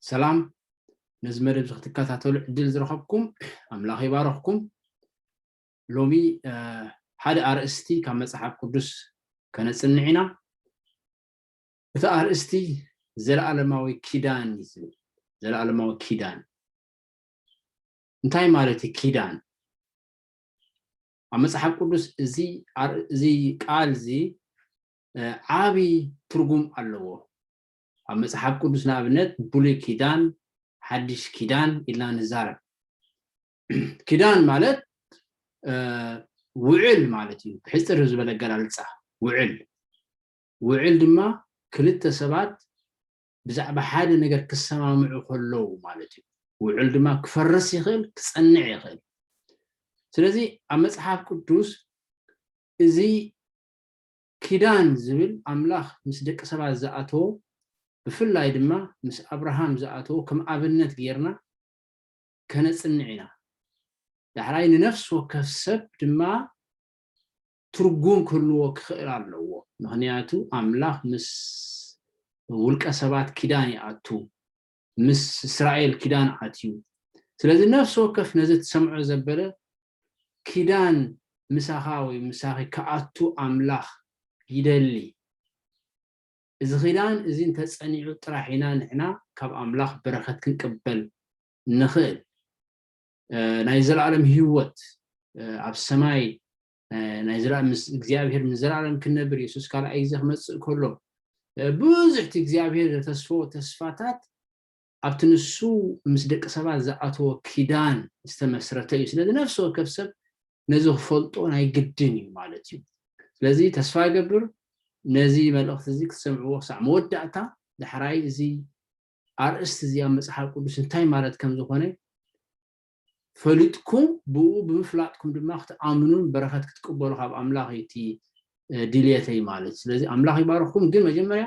ሰላም፣ ነዚ መደብ እዚ ክትከታተሉ ዕድል ዝረኸብኩም ኣምላኽ ይባረኽኩም። ሎሚ ሓደ ኣርእስቲ ካብ መጽሓፍ ቅዱስ ከነጽንዕ ኢና። እቲ ኣርእስቲ ዘለኣለማዊ ኪዳን እዩ ዝብል። ዘለኣለማዊ ኪዳን እንታይ ማለት እዩ? ኪዳን ኣብ መጽሓፍ ቅዱስ እዚ ቃል እዚ ዓቢ ትርጉም ኣለዎ። ኣብ መጽሓፍ ቅዱስ ንኣብነት ብሉይ ኪዳን፣ ሓድሽ ኪዳን ኢልና ንዛረብ። ኪዳን ማለት ውዕል ማለት እዩ። ብሕጽር ዝበለ ኣገላልጻ ውዕል። ውዕል ድማ ክልተ ሰባት ብዛዕባ ሓደ ነገር ክሰማምዑ ከለዉ ማለት እዩ። ውዕል ድማ ክፈርስ ይኽእል፣ ክጸንዕ ይኽእል። ስለዚ ኣብ መጽሓፍ ቅዱስ እዚ ኪዳን ዝብል ኣምላኽ ምስ ደቂ ሰባት ዝኣተዎ፣ ብፍላይ ድማ ምስ ኣብርሃም ዝኣተዎ ከም ኣብነት ጌርና ከነጽንዕ ኢና። ዳሕራይ ንነፍሲ ወከፍ ሰብ ድማ ትርጉም ክህልዎ ክኽእል ኣለዎ። ምኽንያቱ ኣምላኽ ምስ ውልቀ ሰባት ኪዳን ይኣቱ፣ ምስ እስራኤል ኪዳን ኣትዩ። ስለዚ ነፍሲ ወከፍ ነዚ ትሰምዖ ዘበለ ኪዳን ምሳኻ ወይ ምሳኺ ክኣቱ ኣምላኽ ይደሊ። እዚ ኪዳን እዚ እንተጸኒዑ ጥራሕ ኢና ንሕና ካብ ኣምላኽ በረኸት ክንቅበል ንኽእል። ናይ ዘለኣለም ህይወት ኣብ ሰማይ ናይ ዘላ ምስ እግዚኣብሔር ንዘላለም ክንነብር የሱስ ካልኣይ ግዜ ክመጽእ ከሎ ብዙሕቲ እግዚኣብሔር ዘተስፈዎ ተስፋታት ኣብቲ ንሱ ምስ ደቂ ሰባት ዝኣተዎ ኪዳን ዝተመስረተ እዩ። ስለዚ ነፍሲ ወከፍ ሰብ ነዚ ክፈልጦ ናይ ግድን እዩ ማለት እዩ። ስለዚ ተስፋ ይገብር ነዚ መልእኽቲ እዚ ክትሰምዕዎ ክሳዕ መወዳእታ። ዳሕራይ እዚ ኣርእስቲ እዚ ኣብ መጽሓፍ ቅዱስ እንታይ ማለት ከም ዝኾነ ፈሊጥኩም ብኡ ብምፍላጥኩም ድማ ክትኣምኑን በረኸት ክትቅበሉ ካብ ኣምላኽ እዩ እቲ ድልየተይ ማለት። ስለዚ ኣምላኽ ይባርኽኩም። ግን መጀመርያ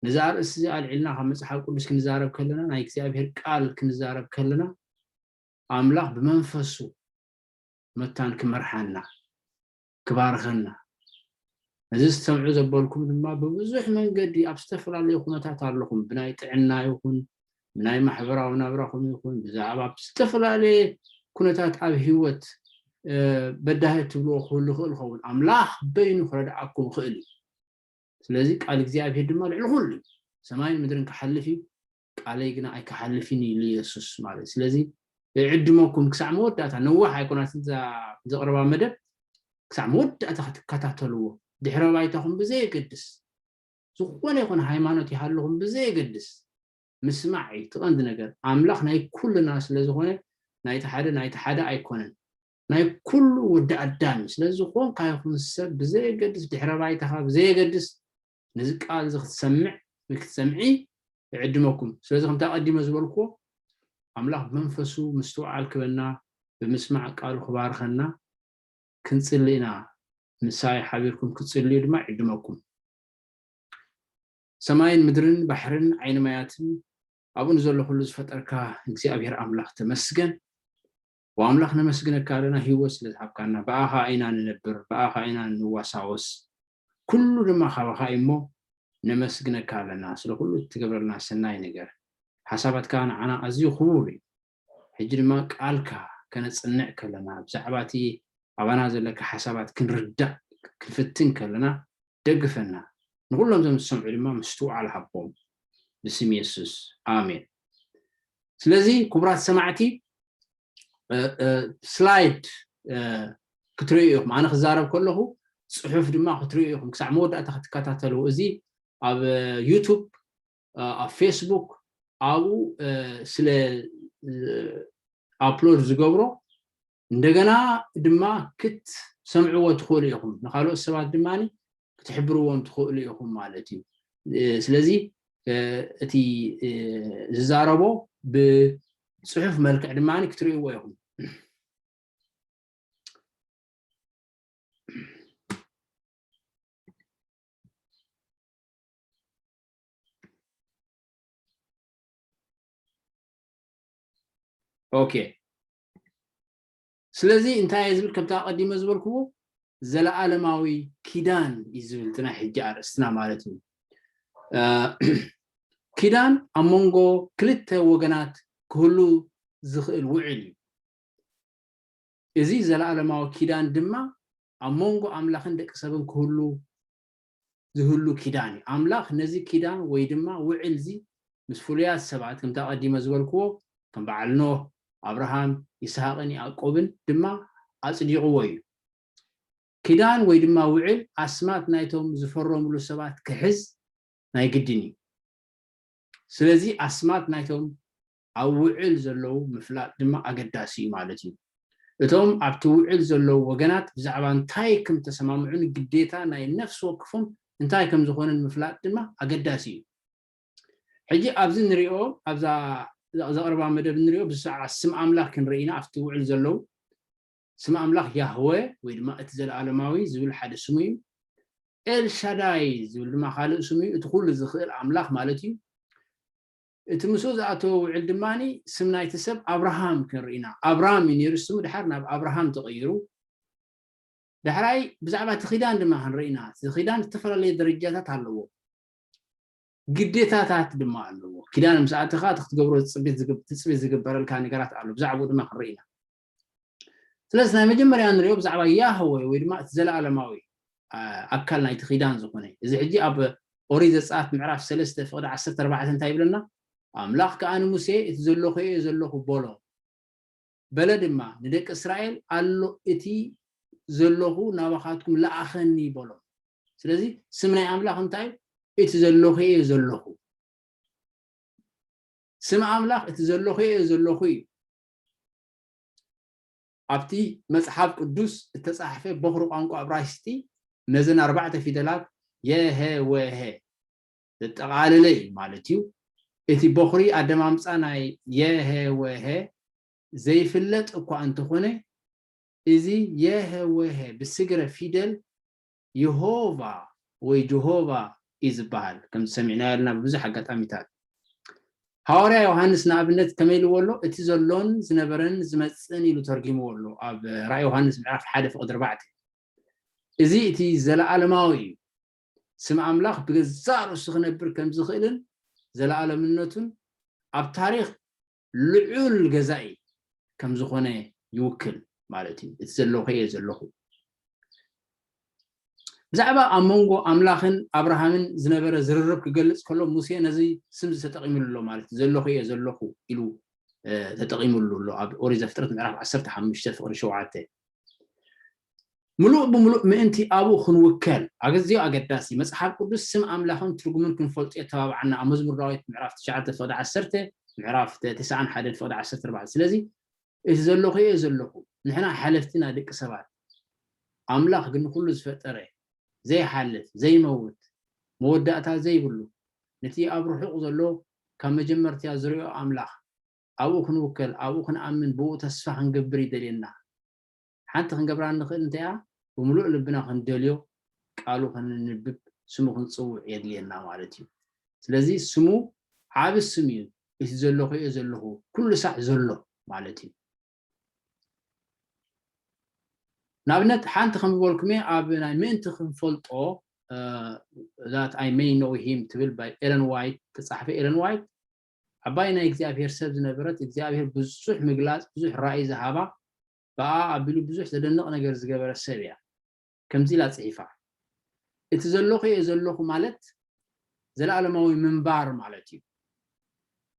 ነዚ ኣርእስቲ እዚ ኣልዒልና ካብ መጽሓፍ ቅዱስ ክንዛረብ ከለና ናይ እግዚኣብሔር ቃል ክንዛረብ ከለና ኣምላኽ ብመንፈሱ መታን ክመርሓና ክባርኸና። ነዚ ዝሰምዑ ዘበልኩም ድማ ብብዙሕ መንገዲ ኣብ ዝተፈላለዩ ኩነታት ኣለኹም። ብናይ ጥዕና ይኹን ብናይ ማሕበራዊ ናብራኹም ይኹን ብዛዕባ ዝተፈላለየ ኩነታት ኣብ ህይወት በዳሂ ትብልዎ ክህሉ ይኽእል ይኸውን። ኣምላኽ በይኑ ክረድኣኩም ይኽእል እዩ። ስለዚ ቃል እግዚኣብሔር ድማ ልዕሊ ኩሉ እዩ። ሰማይን ምድርን ክሓልፍ እዩ፣ ቃለይ ግና ኣይክሓልፍን እዩ ኢሉ የሱስ ማለት እዩ። ስለዚ እዕድመኩም ክሳዕ መወዳእታ፣ ነዋሕ ኣይኮናትን እዛ ዘቕርባ መደብ፣ ክሳዕ መወዳእታ ክትከታተልዎ፣ ድሕረ ባይታኹም ብዘየገድስ፣ ዝኾነ ይኹን ሃይማኖት ይሃልኹም ብዘየገድስ፣ ምስማዕ እዩ እቲ ቀንዲ ነገር። ኣምላኽ ናይ ኩልና ስለ ዝኾነ ናይቲ ሓደ ናይቲ ሓደ ኣይኮነን። ናይ ኩሉ ወዲ ኣዳም እዩ። ስለዚ ዝኾንካ ይኹን ሰብ ብዘየገድስ፣ ድሕረ ባይታኻ ብዘየገድስ፣ ነዚ ቃል እዚ ክትሰምዕ ወይ ክትሰምዒ ይዕድመኩም። ስለዚ ከምቲ ኣቐዲመ ዝበልክዎ ኣምላኽ ብመንፈሱ ምስትውዓል ክበና፣ ብምስማዕ ቃሉ ክባርኸና ክንጽሊ ኢና። ምሳይ ሓቢርኩም ክትጽልዩ ድማ ይዕድመኩም። ሰማይን ምድርን ባሕርን ዓይኒ ማያትን ኣብኡ ንዘሎ ኩሉ ዝፈጠርካ እግዚኣብሔር ኣምላኽ ተመስገን። ወኣምላኽ ነመስግነካ ኣለና፣ ህይወት ስለ ዝሃብካና። ብኣኻ ኢና ንነብር፣ ብኣኻ ኢና ንዋሳወስ። ኩሉ ድማ ካባኻ እዩ እሞ ነመስግነካ ኣለና ስለ ኩሉ እትገብረልና ሰናይ ነገር። ሓሳባትካ ንዓና ኣዝዩ ክቡር እዩ። ሕጂ ድማ ቃልካ ከነጽንዕ ከለና ብዛዕባ እቲ ኣባና ዘለካ ሓሳባት ክንርዳእ ክንፍትን ከለና ደግፈና። ንኹሎም ዞም ዝሰምዑ ድማ ምስትውዓል ሃቦም። ብስም የሱስ ኣሜን። ስለዚ ክቡራት ሰማዕቲ ስላይድ ክትርእዩ ኢኹም። ኣነ ክዛረብ ከለኹ ጽሑፍ ድማ ክትርእዩ ኢኹም። ክሳዕ መወዳእታ ክትከታተልዎ። እዚ ኣብ ዩቱብ ኣብ ፌስቡክ ኣብኡ ስለ ኣፕሎድ ዝገብሮ እንደገና ድማ ክትሰምዕዎ ትኽእሉ ኢኹም። ንካልኦት ሰባት ድማ ክትሕብርዎም ትኽእሉ ኢኹም ማለት እዩ። ስለዚ እቲ ዝዛረቦ ብፅሑፍ መልክዕ ድማ ክትርእይዎ ኢኹም። ኦኬ። ስለዚ እንታይ እየ ዝብል? ከምታ ኣቐዲመ ዝበልክዎ ዘለኣለማዊ ኪዳን እዩ ዝብል እቲ ናይ ሕጂ ኣርእስትና ማለት እዩ። ኪዳን ኣብ መንጎ ክልተ ወገናት ክህሉ ዝኽእል ውዕል እዩ። እዚ ዘለኣለማዊ ኪዳን ድማ ኣብ መንጎ ኣምላኽን ደቂ ሰብን ክህሉ ዝህሉ ኪዳን እዩ። ኣምላኽ ነዚ ኪዳን ወይ ድማ ውዕል እዚ ምስ ፍሉያት ሰባት፣ ከምቲ ኣቐዲመ ዝበልክዎ፣ ከም በዓል ኖህ፣ ኣብርሃም፣ ይስሃቅን ያዕቆብን ድማ ኣጽዲቕዎ እዩ። ኪዳን ወይ ድማ ውዕል ኣስማት ናይቶም ዝፈረምሉ ሰባት ክሕዝ ናይ ግድን እዩ። ስለዚ ኣስማት ናይቶም ኣብ ውዕል ዘለዉ ምፍላጥ ድማ ኣገዳሲ እዩ ማለት እዩ። እቶም ኣብቲ ውዕል ዘለዉ ወገናት ብዛዕባ እንታይ ከም ተሰማምዑን ግዴታ ናይ ነፍሲ ወክፎም እንታይ ከም ዝኾነን ምፍላጥ ድማ ኣገዳሲ እዩ። ሕጂ ኣብዚ ንሪኦ ኣብዛ ዘቕርባ መደብ ንሪኦ ብዛዕባ ስም ኣምላኽ ክንርኢ ኢና። ኣብቲ ውዕል ዘለዉ ስም ኣምላኽ ያህወ ወይ ድማ እቲ ዘለኣለማዊ ዝብል ሓደ ስሙ እዩ። ኤልሻዳይ ዝብል ድማ ካልእ ስሙ እዩ። እቲ ኩሉ ዝኽእል ኣምላኽ ማለት እዩ። እቲ ምስኡ ዝኣተወ ውዕል ድማ ስም ናይቲ ሰብ ኣብርሃም ክንርኢ ኢና። ኣብራም እዩ ነይሩ ስሙ፣ ድሓር ናብ ኣብርሃም ተቐይሩ። ዳሕራይ ብዛዕባ እቲ ኪዳን ድማ ክንርኢ ኢና። እቲ ኪዳን ዝተፈላለየ ደረጃታት ኣለዎ፣ ግዴታታት ድማ ኣለዎ። ኪዳን ምስ ኣተኻ እቲ ክትገብሮ ትጽቢት ዝግብ- ትጽቢት ዝግበረልካ ነገራት ኣሎ። ብዛዕባኡ ድማ ክንርኢ ኢና። ስለዚ ናይ መጀመርያ ንሪኦ ብዛዕባ ያህወ ወይ ድማ እቲ ዘለኣለማዊ ኣካል ናይቲ ኪዳን ዝኾነ፣ እዚ ሕጂ ኣብ ኦሪት ዘጸኣት ምዕራፍ ሰለስተ ፍቕዲ ዓሰርተ ኣርባዕተ እንታይ ይብለና? ኣምላኽ ከኣ ንሙሴ እቲ ዘለኹ እየ ዘለኹ በሎ። በለ ድማ ንደቂ እስራኤል ኣሎ እቲ ዘለኹ ናባኻትኩም ለኣኸኒ በሎ። ስለዚ ስም ናይ ኣምላኽ እንታይ እዩ? እቲ ዘለኹ እየ ዘለኹ። ስም ኣምላኽ እቲ ዘለኹ እየ ዘለኹ እዩ። ኣብቲ መጽሓፍ ቅዱስ እተጻሕፈ በኹሪ ቋንቋ እብራይስጢ ነዘን ኣርባዕተ ፊደላት የሄወሄ ዘጠቓለለ እዩ ማለት እዩ። እቲ በኹሪ ኣደማምጻ ናይ የሄወሄ ዘይፍለጥ እኳ እንተኾነ፣ እዚ የሄወሄ ብስግረ ፊደል የሆቫ ወይ ጀሆቫ እዩ ዝበሃል፣ ከም ዝሰሚዕናዮ ኣለና ብብዙሕ ኣጋጣሚታት። ሃዋርያ ዮሃንስ ንኣብነት ከመይ ኢልዎ ኣሎ? እቲ ዘሎን ዝነበረን ዝመጽእን ኢሉ ተርጊምዎ ኣሎ ኣብ ራእይ ዮሃንስ ምዕራፍ ሓደ ፍቕዲ ኣርባዕተ። እዚ እቲ ዘለኣለማዊ እዩ። ስም ኣምላኽ ብገዛእ ርእሱ ክነብር ከም ዝኽእልን ዘለኣለምነቱን ኣብ ታሪኽ ልዑል ገዛኢ ከም ዝኾነ ይውክል ማለት እዩ። እቲ ዘለኹ እየ ዘለኹ። ብዛዕባ ኣብ መንጎ ኣምላኽን ኣብርሃምን ዝነበረ ዝርርብ ክገልጽ ከሎ ሙሴ ነዚ ስም እዚ ተጠቒሙሉ ኣሎ ማለት እዩ። ዘለኹ እየ ዘለኹ ኢሉ እ፣ ተጠቒሙሉ ኣሎ ኣብ ኦሪት ዘፍጥረት ምዕራፍ ዓሰርተ ሓሙሽተ ፍቕዲ ሸውዓተ። ምሉእ ብምሉእ ምእንቲ ኣብኡ ክንውከል ኣዝዩ ኣገዳሲ፣ መጽሓፍ ቅዱስ ስም ኣምላኽን ትርጉምን ክንፈልጦ የተባብዓና። ኣብ መዝሙር ዳዊት ምዕራፍ ትሽዓተ ፍቕዲ ዓሰርተ፣ ምዕራፍ ተስዓን ሓደን ፍቕዲ ዓሰርተ ኣርባዕተ። ስለዚ እቲ ዘለኹ እየ ዘለኹ። ንሕና ሓለፍቲ ኢና ደቂ ሰባት። ኣምላኽ ግን ንኹሉ ዝፈጠረ፣ ዘይሓልፍ፣ ዘይመውት፣ መወዳእታ ዘይብሉ፣ ነቲ ኣብ ርሑቕ ዘሎ ካብ መጀመርታ ዝሪኦ ኣምላኽ ኣብኡ ክንውከል፣ ኣብኡ ክንኣምን፣ ብኡ ተስፋ ክንገብር ይደልየና። ሓንቲ ክንገብራ እንኽእል እንታይ እያ? ብምሉእ ልብና ክንደልዮ፣ ቃሉ ከነንብብ፣ ስሙ ክንጽውዕ የድልየና ማለት እዩ። ስለዚ ስሙ ዓቢ ስም እዩ። እቲ ዘለኹ እየ ዘለኹ፣ ኩሉ ሳዕ ዘሎ ማለት እዩ። ንኣብነት ሓንቲ ከም ዝበልኩሜ ኣብ ናይ ምእንቲ ክንፈልጦ that I may know him ትብል by ኤለን ዋይት ተጻሕፈ። ኤለን ዋይት ዓባይ ናይ እግዚኣብሔር ሰብ ዝነበረት እግዚኣብሔር ብዙሕ ምግላጽ ብዙሕ ራእይ ዝሃባ ብኣ ኣቢሉ ብዙሕ ዘደንቕ ነገር ዝገበረ ሰብ እያ። ከምዚ ኢላ ጽሒፋ፣ እቲ ዘለኹ እየ ዘለኹ ማለት ዘለኣለማዊ ምንባር ማለት እዩ።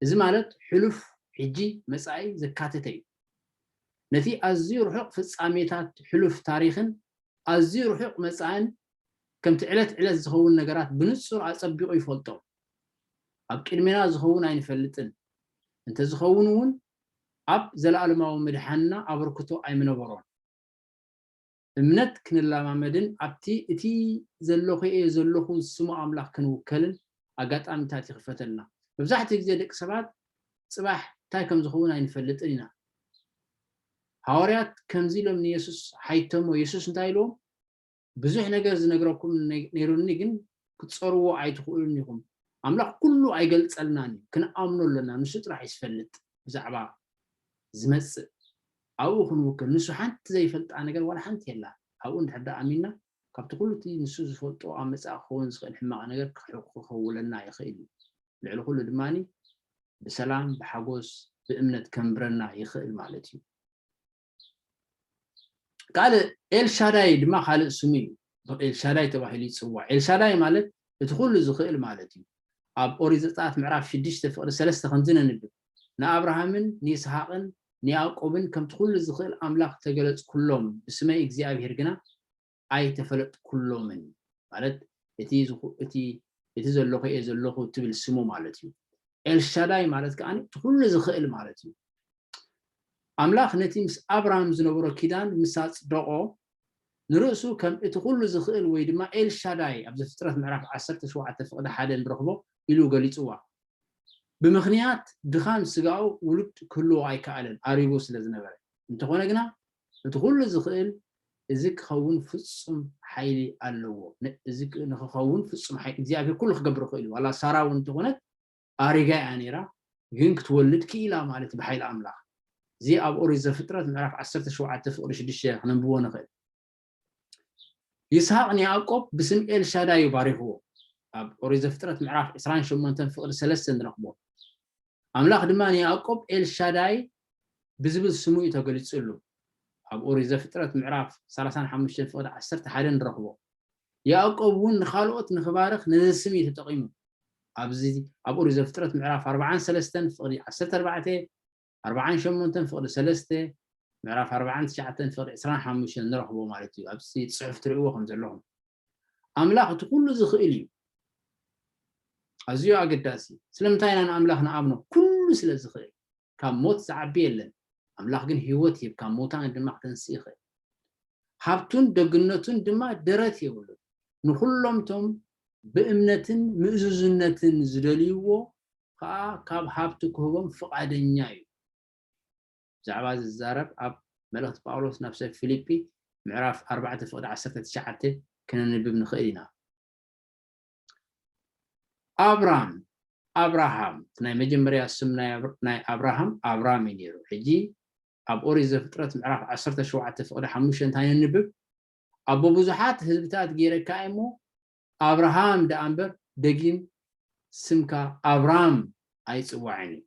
እዚ ማለት ሕሉፍ፣ ሕጂ፣ መጻኢ ዘካተተ እዩ። ነቲ ኣዝዩ ርሑቕ ፍጻሜታት ሕሉፍ ታሪኽን ኣዝዩ ርሑቕ መጻእን ከምቲ ዕለት ዕለት ዝኸውን ነገራት ብንጹር ኣጸቢቑ ይፈልጦ። ኣብ ቅድሜና ዝኸውን ኣይንፈልጥን። እንተዝኸውን እውን ኣብ ዘለኣለማዊ ምድሓንና ኣበርክቶ ኣይምነበሮን። እምነት ክንለማመድን ኣብቲ እቲ ዘለኹ እየ ዘለኹ ዝስሙ ኣምላኽ ክንውከልን ኣጋጣሚታት ይኽፈተልና። መብዛሕትኡ ግዜ ደቂ ሰባት ጽባሕ እንታይ ከም ዝኸውን ኣይንፈልጥን ኢና። ሃዋርያት ከምዚ ኢሎም ንየሱስ ሓይተሞ። የሱስ እንታይ ኢልዎም? ብዙሕ ነገር ዝነግረኩም ነይሩኒ፣ ግን ክትጸርዎ ኣይትኽእሉን ኢኹም። ኣምላኽ ኩሉ ኣይገልጸልናን እዩ፣ ክንኣምኖ ኣለና። ንሱ ጥራሕ እዩ ዝፈልጥ ብዛዕባ ዝመጽእ። ኣብኡ ክንውክል፣ ንሱ ሓንቲ ዘይፈልጣ ነገር ዋላ ሓንቲ የላ። ኣብኡ እንድሕር ደኣ ኣሚንና፣ ካብቲ ኩሉ እቲ ንሱ ዝፈልጦ ኣብ መጻኢ ክኸውን ዝኽእል ሕማቕ ነገር ክኸውለና ይኽእል እዩ። ልዕሊ ኩሉ ድማ ብሰላም ብሓጎስ ብእምነት ከንብረና ይኽእል ማለት እዩ። ካልእ ኤልሻዳይ ድማ ካልእ ስሙ እዩ። ኤልሻዳይ ተባሂሉ ይፅዋዕ። ኤልሻዳይ ማለት እቲ ኩሉ ዝኽእል ማለት እዩ። ኣብ ኦሪት ዘጸኣት ምዕራፍ ሽዱሽተ ፍቕዲ ሰለስተ ከምዚ ነንብብ፣ ንኣብርሃምን ንይስሓቕን ንያዕቆብን ከምቲ ኩሉ ዝኽእል ኣምላኽ ተገለጽኩሎም፣ ብስመይ እግዚኣብሄር ግና ኣይተፈለጥኩሎምን። ማለት እቲ እቲ ዘለኹ እየ ዘለኹ ትብል ስሙ ማለት እዩ። ኤልሻዳይ ማለት ከዓ እቲ ኩሉ ዝኽእል ማለት እዩ። ኣምላኽ ነቲ ምስ ኣብርሃም ዝነበሮ ኪዳን ምስ ኣጽደቖ ንርእሱ ከም እቲ ኩሉ ዝኽእል ወይ ድማ ኤልሻዳይ ኣብ ዘፍጥረት ምዕራፍ ዓሰርተ ሸውዓተ ፍቕዲ ሓደ ንረኽቦ ኢሉ ገሊጽዋ። ብምኽንያት ድኻም ስጋኡ ውሉድ ክህልዎ ኣይከኣለን፣ ኣሪጉ ስለ ዝነበረ። እንተኾነ ግና እቲ ኩሉ ዝኽእል እዚ ክኸውን ፍጹም ሓይሊ ኣለዎ። እዚ ንክኸውን ፍጹም ሓይሊ እግዚኣብሔር ኩሉ ክገብር ይኽእል እዩ። ዋላ ሳራ እውን እንተኾነት ኣሪጋ እያ ነይራ፣ ግን ክትወልድ ክኢላ ማለት ብሓይሊ ኣምላኽ። እዚ ኣብ ኦሪት ዘፍጥረት ምዕራፍ ዓሰርተ ሸውዓተ ፍቕዲ ሽዱሽተ ክነንብቦ ንኽእል። ይስሐቅ ንያዕቆብ ብስም ኤልሻዳይ እዩ ባሪኽዎ። ኣብ ኦሪት ዘፍጥረት ምዕራፍ ዕስራን ሸሞንተን ፍቕዲ ሰለስተ ንረኽቦ። ኣምላኽ ድማ ንያዕቆብ ኤልሻዳይ ብዝብል ስሙ እዩ ተገሊጹሉ። ኣብ ኦሪት ዘፍጥረት ምዕራፍ ሰላሳን ሓሙሽተን ፍቕዲ ዓሰርተ ሓደ ንረኽቦ። ያዕቆብ እውን ንኻልኦት ንኽባርኽ ነዚ ስም እዩ ተጠቒሙ። ኣብዚ ኣብ ኦሪት ዘፍጥረት ምዕራፍ ኣርባዓን ሰለስተን ፍቕዲ ዓሰርተ ኣርባዕተ፣ ኣርባዓን ሸሞንተን ፍቕዲ ሰለስተ፣ ምዕራፍ ኣርባዓን ትሽዓተን ፍቕዲ ዕስራን ሓሙሽተን ንረኽቦ ማለት እዩ። ኣብዚ ጽሑፍ ትርእይዎ ከም ዘለኹም ኣምላኽ እቲ ኩሉ ዝኽእል እዩ። ኣዝዩ ኣገዳሲ። ስለምንታይ ኢና ንኣምላኽ ንኣምኖ? ኩሉ ስለ ዝኽእል። ካብ ሞት ዝዓቢ የለን። ኣምላኽ ግን ህይወት ይህብ፣ ካብ ሙታን ድማ ክተንስእ ይኽእል። ሃብቱን ደግነቱን ድማ ደረት የብሉን። ንኹሎም ቶም ብእምነትን ምእዙዝነትን ዝደልይዎ ከዓ ካብ ሃብቱ ክህቦም ፍቓደኛ እዩ። ብዛዕባ ዝዛረብ ኣብ መልእኽቲ ጳውሎስ ናብ ሰብ ፊልጲ ምዕራፍ ኣርባዕተ ፍቕዲ ዓሰርተ ትሽዓተ ክነንብብ ንኽእል ኢና። ኣብራም ኣብራሃም እቲ ናይ መጀመርያ ስም ናይ ኣብር- ናይ ኣብራሃም ኣብራም እዩ ነይሩ። ሕጂ ኣብ ኦሪት ዘፍጥረት ምዕራፍ ዓሰርተ ሸውዓተ ፍቕዲ ሓሙሽተ እንታይ ነንብብ? ኣቦ ብዙሓት ህዝብታት ገይረካ እየ እሞ ኣብርሃም ደኣ እምበር ደጊም ስምካ ኣብራም ኣይጽዋዕን እዩ።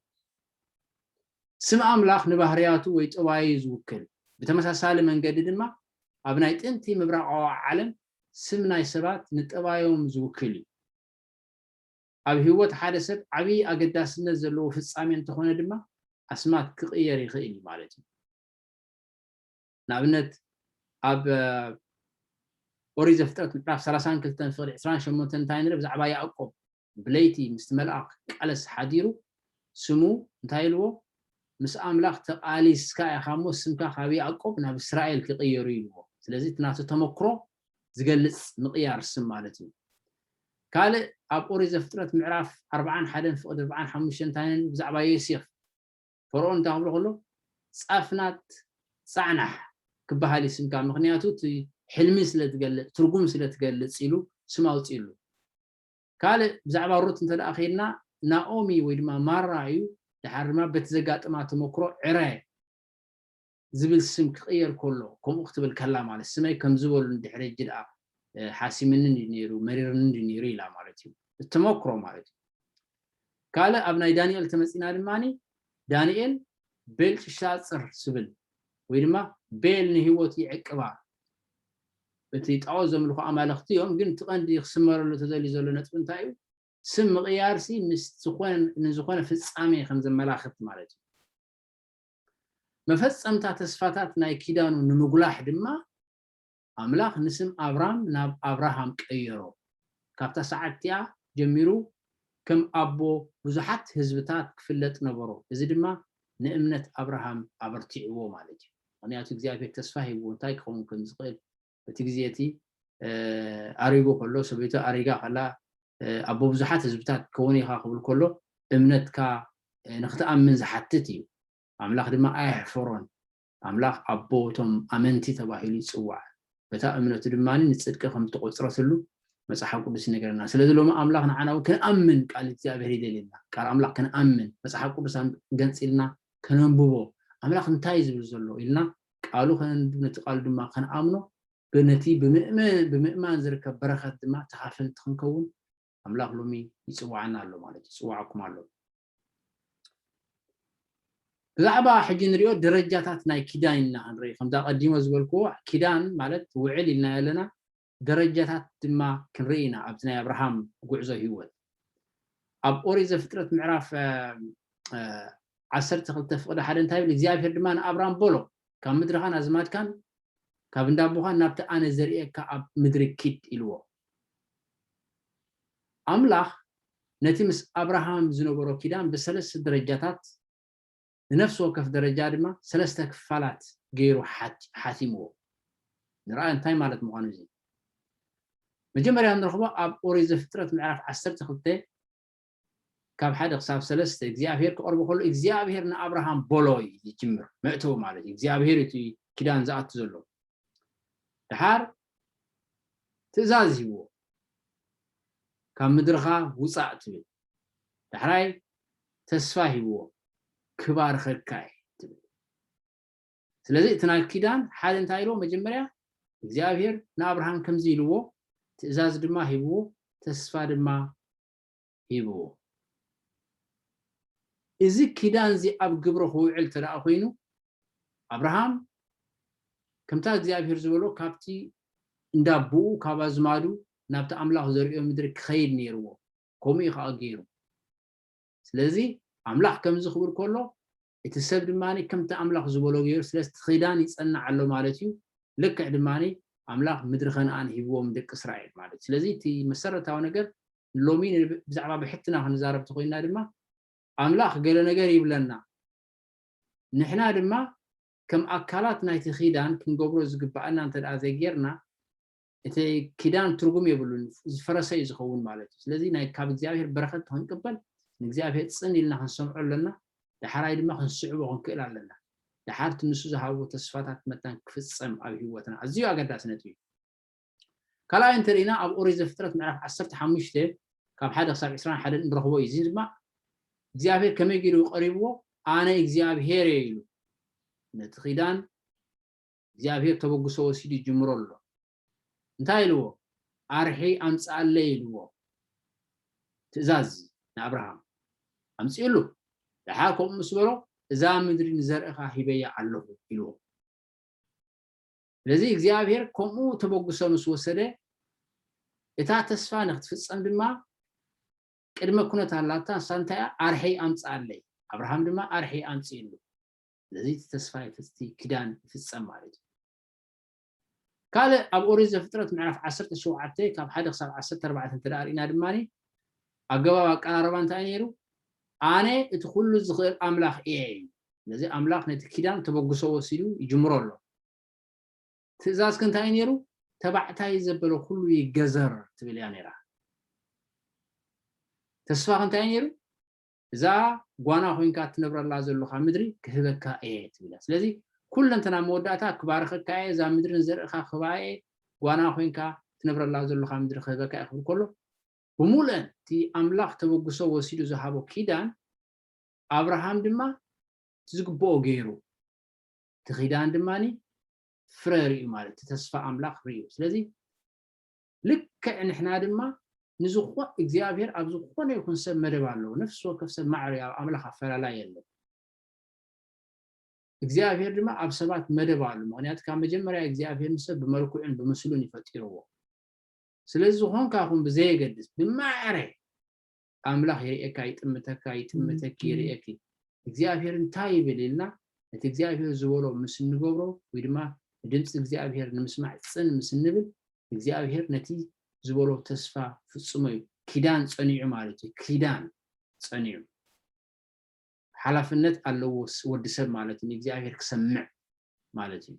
ስም ኣምላኽ ንባህርያቱ ወይ ጠባዩ ዝውክል፣ ብተመሳሳሊ መንገዲ ድማ ኣብ ናይ ጥንቲ ምብራቓዊ ዓለም ስም ናይ ሰባት ንጠባዮም ዝውክል እዩ። ኣብ ህይወት ሓደ ሰብ ዓብዪ ኣገዳስነት ዘለዎ ፍጻሜ እንተኾነ ድማ ኣስማት ክቕየር ይኽእል እዩ ማለት እዩ። ንኣብነት ኣብ ኦሪት ዘፍጥረት ምዕራፍ ሰላሳን ክልተን ፍቕዲ ዕስራን ሸሞንተን እንታይ ንርኢ? ብዛዕባ ያዕቆብ ብለይቲ ምስቲ መልኣኽ ክቃለስ ሓዲሩ ስሙ እንታይ ኢልዎ? ምስ ኣምላኽ ተቓሊስካ ኢኻ እሞ ስምካ ካብ ያዕቆብ ናብ እስራኤል ክቕየሩ ኢልዎ። ስለዚ እቲ ናቱ ተመክሮ ዝገልጽ ምቕያር ስም ማለት እዩ። ካልእ ኣብ ኦሪት ዘፍጥረት ምዕራፍ ኣርባዓን ሓደን ፍቕዲ ኣርባዓን ሓሙሽተን እንታይ ንርኢ? ብዛዕባ ዮሴፍ ፈርኦን እንታይ ክብሎ ከሎ ጻፍናት ጻዕናሕ ክበሃል ይስምካ፣ ምኽንያቱ እቲ ሕልሚ ስለ ትገልጽ ትርጉም ስለ ትገልጽ ኢሉ ስም ኣውፅእሉ። ካልእ ብዛዕባ ሩት እንተ ደኣ ከይድና ናኦሚ ወይ ድማ ማራ እዩ። ድሓር ድማ በቲ ዘጋጥማ ተመክሮ ዕረ ዝብል ስም ክቕየር ከሎ ከምኡ ክትብል ከላ ማለት ስመይ ከም ዝበሉ ድሕሪ ሕጂ ደኣ ሓሲምኒ እንዲ ነይሩ መሪርኒ እንዲ ነይሩ ኢላ ማለት እዩ። እተመክሮ ማለት እዩ። ካልእ ኣብ ናይ ዳንኤል ተመጺና ድማ ዳንኤል ቤልጭሻጽር ዝብል ወይ ድማ ቤል ንህይወቱ ይዕቅባ እቲ ጣዖት ዘምልኹ ኣማለኽቲ እዮም። ግን እቲ ቀንዲ ክስመረሉ ተደልዩ ዘሎ ነጥቢ እንታይ እዩ? ስም ምቕያርሲ ምስ ዝኾነ ንዝኾነ ፍጻሜ ከም ዘመላኽት ማለት እዩ። መፈጸምታ ተስፋታት ናይ ኪዳኑ ንምጉላሕ ድማ ኣምላኽ ንስም ኣብራም ናብ ኣብርሃም ቀየሮ። ካብታ ሰዓት እቲኣ ጀሚሩ ከም ኣቦ ብዙሓት ህዝብታት ክፍለጥ ነበሮ። እዚ ድማ ንእምነት ኣብርሃም ኣበርቲዕዎ ማለት እዩ። ምክንያቱ እግዚኣብሔር ተስፋ ሂብዎ እንታይ ክኸውን ከም ዝኽእል እቲ ግዜ እቲ ኣሪጉ ከሎ ሰበይቱ ኣሪጋ ከላ ኣቦ ብዙሓት ህዝብታት ክኸውን ኢኻ ክብል ከሎ እምነትካ ንክትኣምን ዝሓትት እዩ። ኣምላኽ ድማ ኣየሕፈሮን። ኣምላኽ ኣቦ እቶም ኣመንቲ ተባሂሉ ይጽዋዕ። በታ እምነቱ ድማ ንጽድቂ ከም ዝተቆጽረትሉ መጽሓፍ ቅዱስ ይነገረና። ስለዚ ሎሚ ኣምላኽ ንዓና እውን ክንኣምን ቃል እግዚኣብሔር ይደልየና። ቃል ኣምላኽ ክንኣምን መጽሓፍ ቅዱስ ገንጺልና ከነንብቦ ኣምላኽ እንታይ ዝብል ዘሎ ኢልና ቃሉ ከነንብብ ነቲ ቃሉ ድማ ክንኣምኖ ነቲ ብምእማን ዝርከብ በረኸት ድማ ተኻፈልቲ ክንከውን ኣምላኽ ሎሚ ይጽዋዓና ኣሎ ማለት እዩ፣ ይጽዋዓኩም ኣሎ። ብዛዕባ ሕጂ ንሪኦ ደረጃታት ናይ ኪዳን ኢና ክንርኢ። ከምዛ ቀዲሞ ዝበልክዎ፣ ኪዳን ማለት ውዕል ኢልና ኣለና፣ ደረጃታት ድማ ክንርኢ ኢና ኣብዚ ናይ ኣብርሃም ጉዕዞ ህይወት። ኣብ ኦሪት ዘፍጥረት ምዕራፍ ዓሰርተ ክልተ ፍቕዲ ሓደ እንታይ ይብል? እግዚኣብሔር ድማ ንኣብርሃም በሎ፣ ካብ ምድርኻን ኣዝማድካን ካብ እንዳቦኻን ናብቲ ኣነ ዘርእየካ ኣብ ምድሪ ኪድ ኢልዎ። ኣምላኽ ነቲ ምስ ኣብርሃም ዝነበሮ ኪዳን ብሰለስተ ደረጃታት፣ ንነፍሲ ወከፍ ደረጃ ድማ ሰለስተ ክፋላት ገይሩ ሓቲምዎ። ንርኣ እንታይ ማለት ምዃኑ እዚ መጀመርያ ንረኽቦ ኣብ ኦሪት ዘፍጥረት ምዕራፍ ዓሰርተ ክልተ ካብ ሓደ ክሳብ ሰለስተ እግዚኣብሔር ክቐርቦ ከሎ እግዚኣብሔር ንኣብርሃም በሎ እዩ ዝጅምር። መእተዊ ማለት እዩ እግዚኣብሔር እቲ ኪዳን ዝኣቱ ዘሎ። ድሓር ትእዛዝ ሂብዎ፣ ካብ ምድርኻ ውፃእ ትብል። ዳሕራይ ተስፋ ሂብዎ፣ ክባርኸካ እየ ትብል። ስለዚ እቲ ናይ ኪዳን ሓደ እንታይ ኢልዎ? መጀመርያ እግዚኣብሔር ንኣብርሃም ከምዚ ኢልዎ፣ ትእዛዝ ድማ ሂብዎ፣ ተስፋ ድማ ሂብዎ። እዚ ኪዳን እዚ ኣብ ግብሪ ክውዕል እንተ ደኣ ኮይኑ ኣብርሃም ከምታ እግዚኣብሔር ዝበሎ ካብቲ እንዳቦኡ ካብ ኣዝማዱ ናብቲ ኣምላኽ ዘርእዮ ምድሪ ክኸይድ ነይርዎ። ከምኡ እዩ ከዓ ገይሩ። ስለዚ ኣምላኽ ከምዚ ክብል ከሎ እቲ ሰብ ድማ ከምቲ ኣምላኽ ዝበሎ ገይሩ። ስለዚ እቲ ኪዳን ይጸንዕ ኣሎ ማለት እዩ። ልክዕ ድማ ኣምላኽ ምድሪ ከነኣን ሂብዎም ደቂ እስራኤል ማለት እዩ። ስለዚ እቲ መሰረታዊ ነገር ሎሚ ብዛዕባ ብሕትና ክንዛረብ ተኮይና ድማ ኣምላኽ ገለ ነገር ይብለና። ንሕና ድማ ከም ኣካላት ናይቲ ኪዳን ክንገብሮ ዝግባኣና እንተ ደኣ ዘይጌርና እቲ ኪዳን ትርጉም የብሉን፣ ዝፈረሰ እዩ ዝኸውን ማለት እዩ። ስለዚ ናይ ካብ እግዚኣብሔር በረኸት ክንቅበል ንእግዚኣብሔር ጽን ኢልና ክንሰምዖ ኣለና። ዳሕራይ ድማ ክንስዕቦ ክንክእል ኣለና። ድሓር እቲ ንሱ ዝሃቦ ተስፋታት መታን ክፍጸም ኣብ ህይወትና ኣዝዩ ኣገዳሲ ነጥቢ እዩ። ካልኣይ እንተሪእና ኣብ ኦሪት ዘፍጥረት ምዕራፍ ዓሰርተ ሓሙሽተ ካብ ሓደ ክሳብ ዕስራን ሓደን እንረኽቦ እዩ። እዚ ድማ እግዚኣብሔር ከመይ ገይሩ ቀሪብዎ? ኣነ እግዚኣብሔር እየ ኢሉ ነቲ ኪዳን እግዚኣብሔር ተበግሶ ወሲዱ ይጅምሮ ኣሎ። እንታይ ኢልዎ? ኣርሒ ኣምፅኣለይ ኢልዎ። ትእዛዝ ንኣብርሃም ኣምፅእሉ። ድሓር ከምኡ ምስ በሎ እዛ ምድሪ ንዘርእኻ ሂበያ ኣለኹ ኢልዎ። ስለዚ እግዚኣብሔር ከምኡ ተበግሶ ምስ ወሰደ እታ ተስፋ ንክትፍፀም ድማ ቅድመ ኩነት ኣላታ። ንሳ እንታይ እያ? ኣርሒ ኣምፅኣለይ። ኣብርሃም ድማ ኣርሒ ኣምፅእሉ። ስለዚ እቲ ተስፋ እቲ ኪዳን ይፍፀም ማለት እዩ። ካልእ ኣብ ኦሪት ዘፍጥረት ምዕራፍ ዓሰርተ ሸውዓተ ካብ ሓደ ክሳብ ዓሰርተ ኣርባዕተ እንተ ርኢና ድማ ኣገባብ ኣቀራርባ እንታይ ነይሩ? ኣነ እቲ ኩሉ ዝኽእል ኣምላኽ እየ እዩ። ስለዚ ኣምላኽ ነቲ ኪዳን ተበግሶ ወሲዱ ይጅምሮ ኣሎ። ትእዛዝክ እንታይ ነይሩ? ተባዕታይ ዘበለ ኩሉ ይገዘር ትብል እያ ነይራ። ተስፋክ እንታይ ነይሩ? እዛ ጓና ኮይንካ ትነብረላ ዘለኻ ምድሪ ክህበካ እየ ትብል እያ። ስለዚ ኩለንተና መወዳእታ ክባርኸካ እየ፣ እዛ ምድሪ ንዘርእኻ ክህባ እየ፣ ጓና ኮይንካ ትነብረላ ዘለኻ ምድሪ ክህበካ እየ ክብል ከሎ ብምሉአን እቲ ኣምላኽ ተበግሶ ወሲዱ ዝሃቦ ኪዳን ኣብርሃም ድማ እቲ ዝግብኦ ገይሩ እቲ ኪዳን ድማ ፍረ ርእዩ ማለት እቲ ተስፋ ኣምላኽ ርእዩ። ስለዚ ልክዕ ንሕና ድማ ንዝኾ እግዚኣብሔር ኣብ ዝኾነ ይኹን ሰብ መደብ ኣለዎ። ነፍሲ ወከፍ ሰብ ማዕረ ኣብ ኣምላኽ ኣፈላላይ የለን። እግዚኣብሔር ድማ ኣብ ሰባት መደብ ኣሉ። ምክንያቱ ካብ መጀመርያ እግዚኣብሔር ንሰብ ብመልክዑን ብምስሉን ይፈጢርዎ። ስለዚ ዝኾንካ ኹን ብዘየገድስ ብማዕረ ኣምላኽ ይርእየካ፣ ይጥምተካ፣ ይጥምተኪ፣ ይርእየኪ። እግዚኣብሔር እንታይ ይብል ኢልና ነቲ እግዚኣብሔር ዝበሎ ምስ እንገብሮ ወይ ድማ ንድምፂ እግዚኣብሔር ንምስማዕ ፅን ምስ እንብል እግዚኣብሔር ነቲ ዝበሎ ተስፋ ፍፅሞ እዩ። ኪዳን ፀኒዑ ማለት እዩ። ኪዳን ፀኒዑ ሓላፍነት ኣለዎ ወዲ ሰብ ማለት እዩ። ንእግዚኣብሔር ክሰምዕ ማለት እዩ።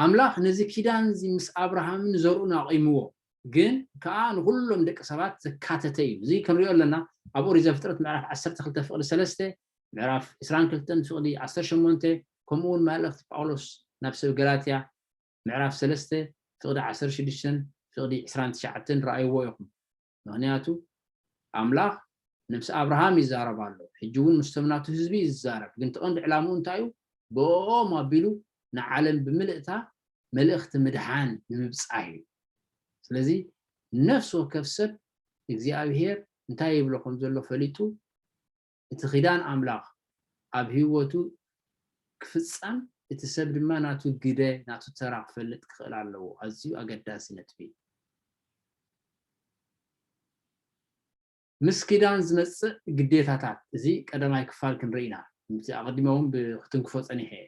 ኣምላኽ ነዚ ኪዳን እዚ ምስ ኣብርሃምን ዘርኡን ኣቑምዎ፣ ግን ከኣ ንኹሎም ደቂ ሰባት ዘካተተ እዩ። እዚ ክንሪኦ ኣለና ኣብ ኦሪት ዘፍጥረት ምዕራፍ ዓሰርተ ክልተ ፍቕዲ ሰለስተ፣ ምዕራፍ ዕስራን ክልተን ፍቕዲ ዓሰርተ ሸሞንተ፣ ከምኡ እውን መልእኽቲ ጳውሎስ ናብ ሰብ ገላትያ ምዕራፍ ሰለስተ ፍቕዲ ዓሰርተ ሽዱሽተን ፍቕዲ ዕስራን ትሽዓተን ረኣይዎ ኢኹም። ምኽንያቱ ኣምላኽ ንምስ ኣብርሃም ይዛረብ ኣሎ። ሕጂ እውን ምስቶም ናቱ ህዝቢ ይዛረብ። ግን እቲ ቀንዲ ዕላምኡ እንታይ እዩ? ብኦም ኣቢሉ ንዓለም ብምልእታ መልእኽቲ ምድሓን ንምብጻሕ እዩ። ስለዚ ነፍሲ ወከፍ ሰብ እግዚኣብሔር እንታይ ይብሎ ከም ዘሎ ፈሊጡ፣ እቲ ኪዳን ኣምላኽ ኣብ ህይወቱ ክፍጸም፣ እቲ ሰብ ድማ ናቱ ግደ፣ ናቱ ተራ ክፈልጥ ክኽእል ኣለዎ። ኣዝዩ ኣገዳሲ ነጥቢ። ምስ ኪዳን ዝመጽእ ግዴታታት፣ እዚ ቀዳማይ ክፋል ክንርኢ ኢና። እቲ ኣቐዲመ እውን ብ-፣ ክትንክፎ ጸኒሐ እየ።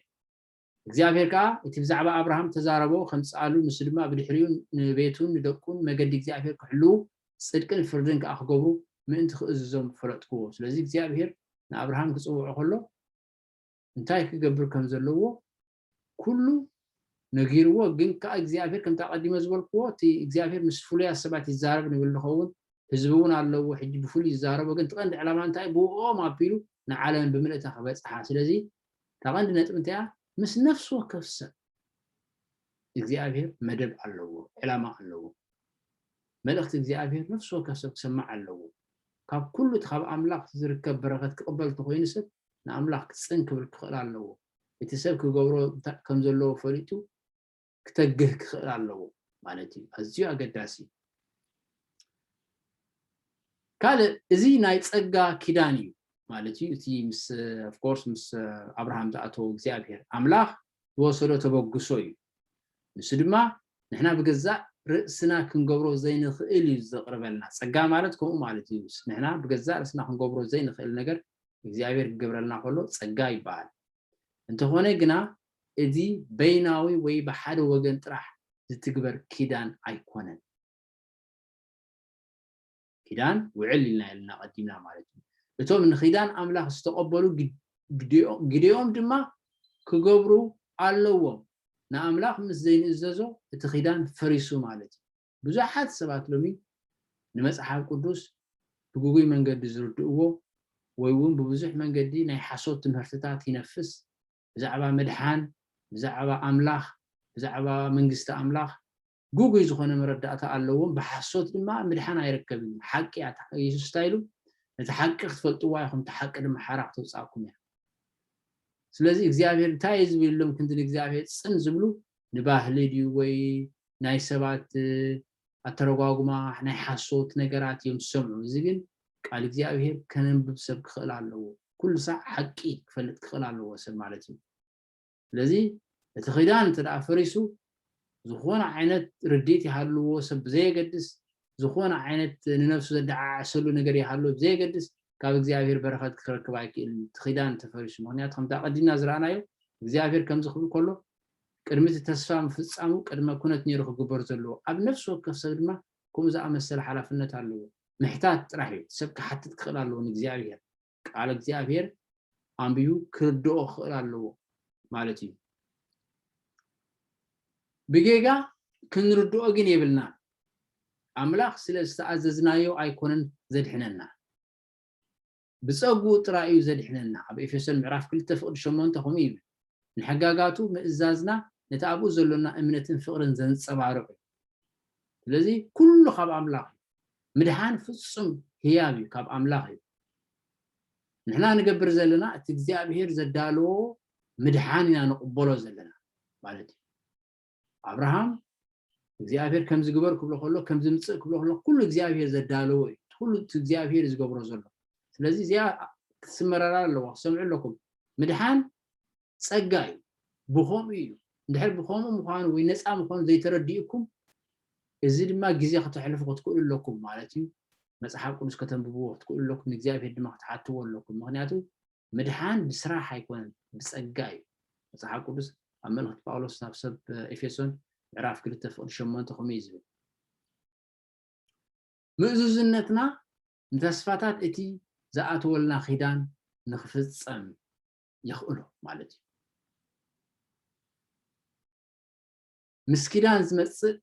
እግዚኣብሔር ከኣ እቲ ብዛዕባ ኣብርሃም ተዛረቦ ከምጽኣሉ፣ ንሱ ድማ ብድሕሪኡ ንቤቱን ንደቁን መገዲ እግዚኣብሔር ክሕልዉ፣ ጽድቅን ፍርድን ከኣ ክገብሩ ምእንቲ ክእዝዞም ፈለጥክዎ። ስለዚ እግዚኣብሔር ንኣብርሃም ክጽውዖ ከሎ እንታይ ክገብር ከም ዘለዎ ኩሉ ነጊርዎ። ግን ከኣ እግዚኣብሔር ከምቲ ኣቐዲመ ዝበልክዎ፣ እቲ እግዚኣብሔር ምስ ፍሉያት ሰባት ይዛረብ ንብል ንኸውን፣ ህዝቢ እውን ኣለዎ፣ ሕጂ ብፍሉይ ይዛረቦ። ግን እቲ ቀንዲ ዕላማ እንታይ? ብእኦም ኣቢሉ ንዓለም ብምልእታ ክበጽሓ። ስለዚ እታ ቀንዲ ነጥቢ እንታይ እያ? ምስ ነፍሲ ወከፍ ሰብ እግዚኣብሔር መደብ ኣለዎ፣ ዕላማ ኣለዎ። መልእኽቲ እግዚኣብሔር ነፍሲ ወከፍ ሰብ ክሰማዕ ኣለዎ። ካብ ኩሉ እቲ ካብ ኣምላኽ ዝርከብ በረኸት ክቕበል እንተኾይኑ ሰብ ንኣምላኽ ክጽን ክብል ክኽእል ኣለዎ። እቲ ሰብ ክገብሮ እንታ-፣ ከም ዘለዎ ፈሊጡ ክተግህ ክኽእል ኣለዎ ማለት እዩ። ኣዝዩ ኣገዳሲ እዩ። ካልእ፣ እዚ ናይ ጸጋ ኪዳን እዩ ማለት እዩ። እቲ ምስ፣ of course፣ ምስ ኣብርሃም ዝኣተዎ እግዚኣብሔር ኣምላኽ ዝወሰዶ ተበግሶ እዩ። ንሱ ድማ ንሕና ብገዛእ ርእስና ክንገብሮ ዘይንኽእል እዩ ዘቕርበልና። ጸጋ ማለት ከምኡ ማለት እዩ። ንሕና ብገዛእ ርእስና ክንገብሮ ዘይንኽእል ነገር እግዚኣብሔር ክገብረልና ከሎ ጸጋ ይበሃል። እንተኾነ ግና እዚ በይናዊ ወይ ብሓደ ወገን ጥራሕ ዝትግበር ኪዳን ኣይኮነን። ኪዳን ውዕል ኢልና፣ ኢልና ቀዲምና ማለት እዩ። እቶም ንኪዳን ኣምላኽ ዝተቐበሉ ግድ-፣ ግዴኦ-፣ ግዴኦም ድማ ክገብሩ ኣለዎም። ንኣምላኽ ምስ ዘይንእዘዞ እቲ ኪዳን ፈሪሱ ማለት እዩ። ብዙሓት ሰባት ሎሚ ንመጽሓፍ ቅዱስ ብግጉይ መንገዲ ዝርድእዎ ወይ እውን ብብዙሕ መንገዲ ናይ ሓሶት ትምህርትታት ይነፍስ። ብዛዕባ ምድሓን፣ ብዛዕባ ኣምላኽ፣ ብዛዕባ መንግስቲ ኣምላኽ ግጉይ ዝኾነ መረዳእታ ኣለዎም። ብሓሶት ድማ ምድሓን ኣይርከብን እዩ። ሓቂ እያ። የሱስ እንታይ ኢሉ? ነቲ ሓቂ ክትፈልጥዋ ኢኹም፣ እቲ ሓቂ ድማ ሓራ ክተውፅኣኩም እያ። ስለዚ እግዚኣብሔር እንታይ እዩ ዝብል ኢሎም ክንዲ ንእግዚኣብሔር ጽን ዝብሉ ንባህሊ ድዩ ወይ ናይ ሰባት፣ እ፣ ኣተረጓጉማ ናይ ሓሶት ነገራት እዮም ዝሰምዑ። እዚ ግን ቃል እግዚኣብሔር ከነንብብ ሰብ ክኽእል ኣለዎ። ኩሉ ሳዕ ሓቂ ክፈልጥ ክኽእል ኣለዎ ሰብ ማለት እዩ። ስለዚ እቲ ኺዳን እንተ ደኣ ፈሪሱ፣ ዝኾነ ዓይነት ርድኢት ይሃልዎ ሰብ ብዘየገድስ፣ ዝኾነ ዓይነት ንነፍሱ ዘደዓዕሰሉ ነገር ይሃልዎ ብዘየገድስ፣ ካብ እግዚኣብሔር በረኸት ክረክብ ኣይክእልን እዩ፣ እቲ ኺዳን እንተ ፈሪሱ። ምኽንያቱ ከምቲ ኣቐዲምና ዝረኣናዮ፣ እግዚኣብሔር ከምዚ ክብል ከሎ፣ ቅድሚ እቲ ተስፋ ምፍጻሙ ቅድመ ኩነት ነይሩ ክግበር ዘለዎ። ኣብ ነፍሲ ወከፍ ሰብ ድማ ከምኡ ዝኣመሰለ ሓላፍነት ኣለዎ። ምሕታት ጥራሕ እዩ። ሰብ ክሓትት ክኽእል ኣለዎ ንእግዚኣብሔር። ቃል እግዚኣብሔር ኣንቢቡ ክርድኦ ክኽእል ኣለዎ ማለት እዩ። ብጌጋ ክንርድኦ ግን የብልናን። ኣምላኽ ስለ ዝተኣዘዝናዮ ኣይኮነን ዘድሕነና። ብጸግኡ ጥራይ እዩ ዘድሕነና። ኣብ ኤፌሶን ምዕራፍ ክልተ ፍቕዲ ሸሞንተ ከምኡ ይብል። ንሕጋጋቱ ምእዛዝና ነቲ ኣብኡ ዘሎና እምነትን ፍቕርን ዘንጸባርቕ እዩ። ስለዚ ኩሉ ካብ ኣምላኽ እዩ። ምድሓን ፍጹም ህያብ እዩ፣ ካብ ኣምላኽ እዩ። ንሕና ንገብር ዘለና እቲ እግዚኣብሔር ዘዳለዎ ምድሓን ኢና ንቕበሎ ዘለና ማለት እዩ። ኣብርሃም እግዚኣብሔር ከምዚ ግበር ክብሎ ከሎ፣ ከምዚ ምጽእ ክብሎ ከሎ፣ ኩሉ እግዚኣብሔር ዘዳለዎ እዩ። ኩሉ እቲ እግዚኣብሔር እዩ ዝገብሮ ዘሎ። ስለዚ እዚኣ ክትስመረራ ኣለዋ፣ ክትሰምዑ ኣለኩም። ምድሓን ጸጋ እዩ። ብኸምኡ እዩ። እንድሕር ብኸምኡ ምዃኑ ወይ ነጻ ምዃኑ ዘይተረዲእኩም፣ እዚ ድማ ግዜ ከተሕልፉ ክትክእሉ ኣለኩም ማለት እዩ። መጽሓፍ ቅዱስ ከተንብብዎ ክትክእሉ ኣለኩም፣ ንእግዚኣብሔር ድማ ክትሓትዎ ኣለኩም። ምኽንያቱ ምድሓን ብስራሕ ኣይኮነን፣ ብጸጋ እዩ። መጽሓፍ ቅዱስ ኣብ መልእኽቲ ጳውሎስ ናብ ሰብ ኤፌሶን ምዕራፍ ክልተ ፍቕዲ ሸሞንተ ከምኡ እዩ ዝብል። ምእዙዝነትና ንተስፋታት እቲ ዝኣተወልና ኺዳን ንኽፍጸም የኽእሎ ማለት እዩ። ምስ ኪዳን ዝመጽእ፣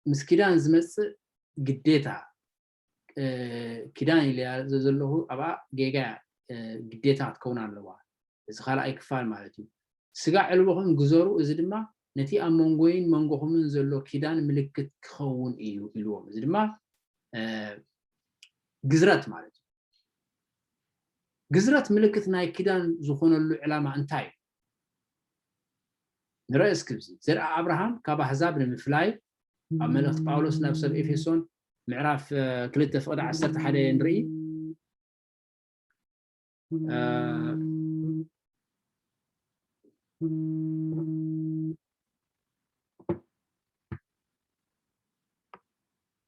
ምስ ኪዳን ዝመጽእ ግዴታ፣ እ፣ ኪዳን ኢለያ ዘ-፣ ዘለኹ ኣብኣ ጌጋ እያ፣ እ፣ ግዴታ ክትከውን ኣለዋ። እዚ ካልኣይ ክፋል ማለት እዩ። ስጋ ዕልቦኹም ግዘሩ፣ እዚ ድማ ነቲ ኣብ መንጎይን መንጎኹምን ዘሎ ኪዳን ምልክት ክኸውን እዩ ኢልዎም። እዚ ድማ፣ እ፣ ግዝረት ማለት እዩ። ግዝረት ምልክት ናይ ኪዳን ዝኾነሉ ዕላማ እንታይ እዩ? ንረአ እስኪ፣ እዚ ዘርኢ ኣብርሃም ካብ ኣህዛብ ንምፍላይ ኣብ መልእኽቲ ጳውሎስ ናብ ሰብ ኤፌሶን ምዕራፍ ክልተ ፍቕዲ ዓሰርተ ሓደ ንርኢ።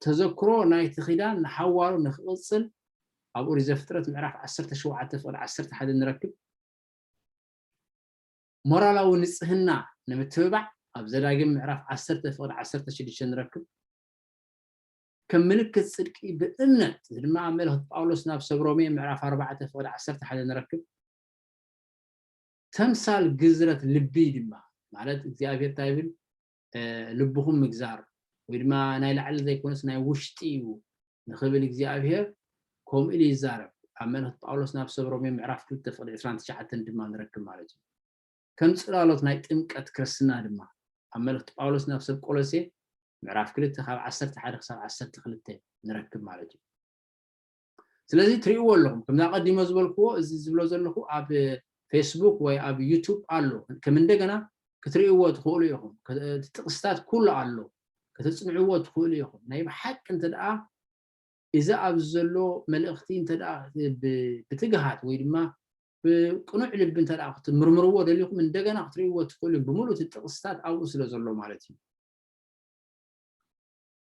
ተዘክሮ ናይቲ ኪዳን ንሓዋሩ ንክቕፅል ኣብ ኦሪት ዘፍጥረት ምዕራፍ ዓሰርተ ሸውዓተ ፍቕዲ ዓሰርተ ሓደ ንረክብ። ሞራላዊ ንፅህና ንምትብባዕ ኣብ ዘዳግም ምዕራፍ ዓሰርተ ፍቕዲ ዓሰርተ ሽዱሽተ ንረክብ። ከም ምልክት ፅድቂ ብእምነት፣ እዚ ድማ ኣብ መልእኽቲ ጳውሎስ ናብ ሰብ ሮሜ ምዕራፍ ኣርባዕተ ፍቕዲ ዓሰርተ ሓደ ንረክብ። ተምሳል ግዝረት ልቢ ድማ ማለት እግዚኣብሔር እንታይ ይብል? ልብኹም ምግዛር ወይ ድማ ናይ ላዕሊ ዘይኮነስ ናይ ውሽጢ እዩ ንኽብል እግዚኣብሔር ከምኡ ኢሉ ይዛረብ። ኣብ መልእኽቲ ጳውሎስ ናብ ሰብ ሮሜ ምዕራፍ ክልተ ፍቕዲ ዕስራን ትሽዓተን ድማ ንረክብ ማለት እዩ። ከም ጽላሎት ናይ ጥምቀት ክርስትና ድማ ኣብ መልእኽቲ ጳውሎስ ናብ ሰብ ቆሎሴ ምዕራፍ ክልተ ካብ ዓሰርተ ሓደ ክሳብ ዓሰርተ ክልተ ንረክብ ማለት እዩ። ስለዚ ትርእይዎ ኣለኹም፣ ከምዛ ቀዲሞ ዝበልክዎ፣ እዚ ዝብሎ ዘለኹ ኣብ ፌስቡክ ወይ ኣብ ዩቱብ ኣሎ። ከም እንደገና ክትርእይዎ ትኽእሉ ኢኹም። እቲ ጥቕስታት ኩሉ ኣሎ፣ ከተጽንዕዎ ትኽእሉ ኢኹም። ናይ ብሓቂ እንተ ደኣ እዚ ኣብዚ ዘሎ መልእኽቲ እንተ ደኣ ብ-፣ ብትግሃት ወይ ድማ ብቅኑዕ ልቢ እንተ ደኣ ክትምርምርዎ ደሊኹም፣ እንደገና ክትርእይዎ ትኽእሉ፣ ብምሉእ እቲ ጥቕስታት ኣብኡ ስለ ዘሎ ማለት እዩ።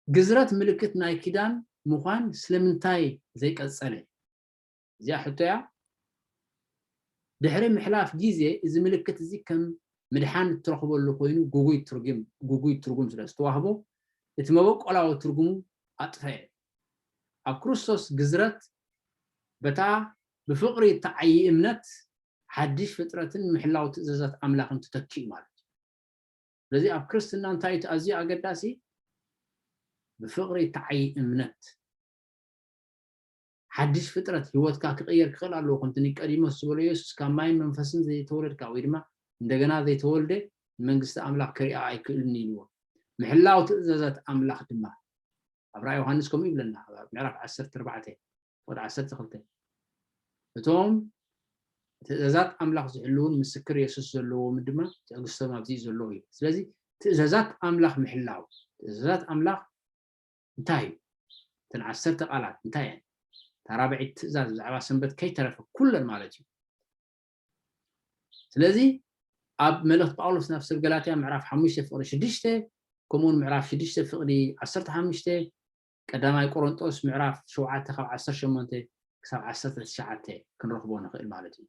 ግዝረት ምልክት ናይ ኪዳን ምዃን ስለምንታይ ዘይቀጸለ? እዚኣ ሕቶ እያ። ድሕሪ ምሕላፍ ግዜ፣ እዚ ምልክት እዚ ከም ምድሓን እትረኽበሉ ኮይኑ፣ ግጉይ ትርጉም፣ ግጉይ ትርጉም ስለ ዝተዋህቦ፣ እቲ መበቆላዊ ትርጉሙ ኣጥፈኤ። ኣብ ክርስቶስ ግዝረት፣ በታ ብፍቕሪ እተዓዪ እምነት፣ ሓድሽ ፍጥረትን ምሕላው ትእዛዛት ኣምላኽን ተተኪኡ ማለት እዩ። ስለዚ ኣብ ክርስትና እንታይ እዩ ኣዝዩ ኣገዳሲ? ብፍቕሪ እተዓዪ እምነት። ሓድሽ ፍጥረት ህይወትካ ክቕየር ክኽእል ኣለዎ። ከምቲ ኒቆዲሞስ ዝበሎ፣ የሱስ ካብ ማይን መንፈስን ዘይተወለድካ ወይ ድማ እንደገና ዘይተወልደ ንመንግስቲ ኣምላኽ ክሪኣ ኣይክእልን ኢልዎ። ምሕላው ትእዛዛት ኣምላኽ ድማ ኣብ ራእይ ዮሃንስ ከምኡ ይብለና። ኣብ ምዕራፍ ዓሰርተ ኣርባዕተ ፍቕዲ ዓሰርተ ክልተ፣ እቶም ትእዛዛት ኣምላኽ ዝሕልውን ምስክር የሱስ ዘለዎም ድማ ትዕግስቶም ኣብዚ እዩ ዘለዎ እዩ። ስለዚ ትእዛዛት ኣምላኽ ምሕላው፣ ትእዛዛት ኣምላኽ እንታይ እዩ? እተን ዓሰርተ ቃላት እንታይ እየን? እታ ራብዐይቲ ትእዛዝ ብዛዕባ ሰንበት ከይተረፈ ኩለን ማለት እዩ። ስለዚ ኣብ መልእኽቲ ጳውሎስ ናብ ሰብ ገላትያ ምዕራፍ ሓሙሽተ ፍቕዲ ሽዱሽተ፣ ከምኡውን ምዕራፍ ሽዱሽተ ፍቕዲ ዓሰርተ ሓሙሽተ፣ ቀዳማይ ቆሮንጦስ ምዕራፍ ሸውዓተ ካብ ዓሰርተ ሸሞንተ ክሳብ ዓሰርተ ትሽዓተ ክንረኽቦ ንኽእል ማለት እዩ።